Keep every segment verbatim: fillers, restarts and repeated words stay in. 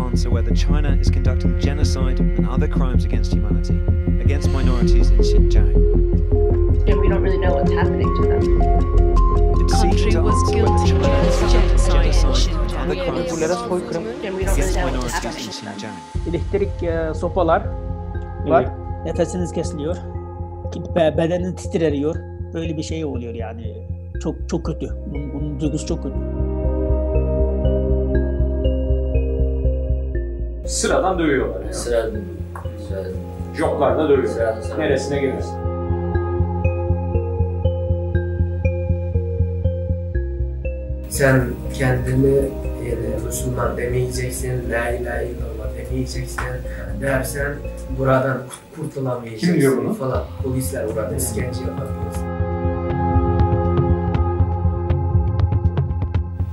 answer whether China is conducting genocide and other crimes against humanity against minorities in Xinjiang. And we don't really know what's happening to them. It's seeking Country to was answer whether guilty China of is conducting genocide genocide in and other crimes Xinjiang. And we don't really against know what's minorities happening in to them. Xinjiang. Elektrik e, sopalar var. Nefesiniz kesiliyor. Ki be- Bedeniniz titreriyor. Böyle bir şey oluyor yani. Çok çok kötü. Bunun, bunun duygusu çok kötü. Sıradan dövüyorlar ya. Sıradan, sıradan, Joplarla dövüyorlar. sıradan, sıradan. Neresine gelirse. Sen kendini yani Müslüman demeyeceksin, la ilahe illallah demeyeceksin dersen buradan kurt- kurtulamayacaksın Kim diyor bunu? Falan. Polisler burada işkence yapar.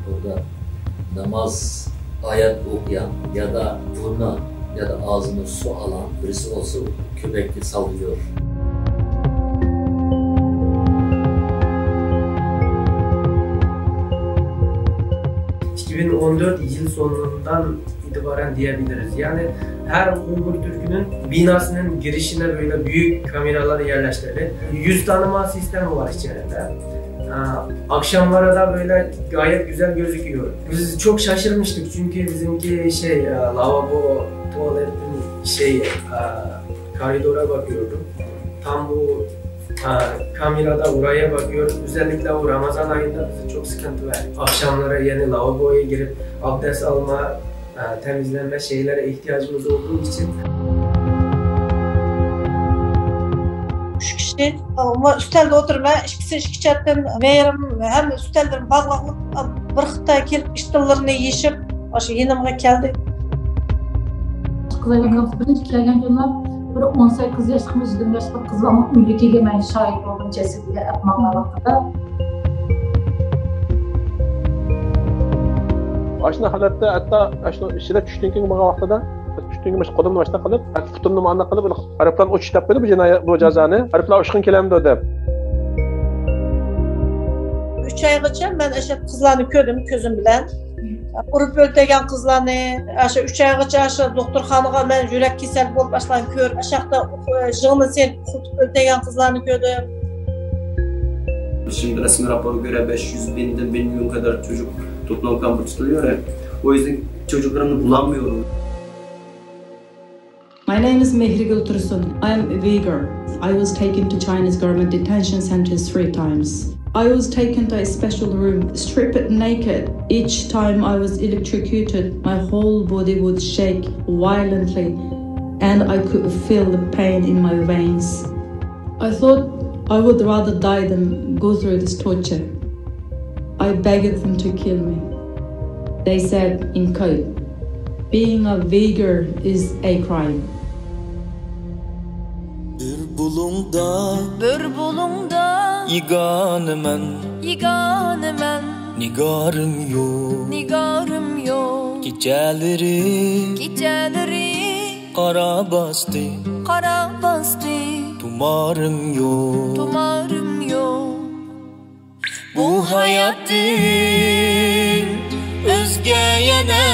Burada namaz, ayet okuyan ya da burnu ya da ağzına su alan birisi olsa köpekle saldırıyor. İki bin on dört yıl sonundan itibaren diyebiliriz. Yani her Uygur Türk'ünün binasının girişine böyle büyük kameralar yerleştirildi. Yüz tanıma sistemi var içeride. Aa, Akşamları da böyle gayet güzel gözüküyor. Biz çok şaşırmıştık çünkü bizimki şey e, lavabo, tuvaletin şey e, koridora bakıyorduk. Tam bu e, kamerada oraya bakıyor. Özellikle o Ramazan ayında bize çok sıkıntı verdi. Akşamları yani lavaboya girip abdest alma, e, temizlenme şeylere ihtiyacımız olduğu için ئۈچ كىشى ئۇستەلدە ئولتۇرىمەن، ئىككىسى ئىككى چەتتىن، مېيىم ھەم ئۈستەلدىن باغلاقلىق بىر خىتاي كېلىپ ئىشتىنلىرىنى يېشىپ ئاشۇ يېنىمغا كەلدى. قىزلارنىڭ بىرىنچى كەلگەن كۈنى بىر ئون سەككىز ياشلىق، يىگىرمە ياشلىق قىز ئۇنىڭ ئۆيىگە كەلگەن، مەن شاھىت بولدۇم، جەسىتىگە ئەپ ماڭغان ۋاقتىدا. ئاشۇنداق ھالەتتە ھەتتا ئاشۇ ئىچىدە چۈشتىن كېيىن بولغان ۋاقتىدا چۈشتىن كېيىن مۇشۇ قولۇمنى مۇشۇنداق قىلىپ، پۇتۇمنى مانداق قىلىپ، ئايروپىلان ئۇچۇش دەپ قويدى بۇ جىنايەت، بۇ جازانى. ئايروپىلان ئۇچقۇن كېلەمدۇ دەپ. ئۈچ ئايغىچە مەن ئاشۇ قىزلارنى كۆردۈم كۆزۈم بىلەن. ئۇرۇپ ئۆلتۈرگەن قىزلارنى، ئاشۇ ئۈچ ئايغىچە ئاشۇ دوختۇرخانىغا مەن يۈرەك كېسەل بولۇپ ئاشۇلارنى كۆرۈپ، ئاشۇ ياقتا يىغىنى سېلىپ ئۇخلىتىپ ئۆلتۈرگەن قىزلارنى كۆردۈم. Şimdi resmi rapora göre beş yüz binden bir milyon kadar çocuk toplam kampta tutuluyor. O yüzden çocuklarımı bulamıyorum. My name is Mehrigul Tursun. I am a Uyghur. I was taken to China's government detention centers three times. I was taken to a special room, stripped naked. Each time I was electrocuted, my whole body would shake violently, and I could feel the pain in my veins. I thought I would rather die than go through this torture. I begged them to kill me. They said in code, "Being a Uyghur is a crime." بىر بۇلۇڭدا، بىر بۇلۇڭدا يېگانىمەن، يېگانىمەن، نىگارىم يوق، نىگارىم يوق. كېچەلىرى، كېچەلىرى قارا باستى، قارا باستى. تۇمارىم يوق، تۇمارىم يوق. بۇ ھاياتتىن ئۆزگە يەنە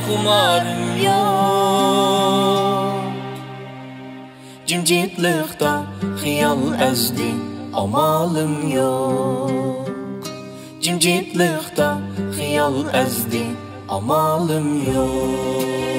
خۇمارىم يوق. جىمجىتلىقتا خىيال ئەزدى، ئامالىم يوق. جىمجىتلىقتا خىيال ئەزدى، ئامالىم يوق.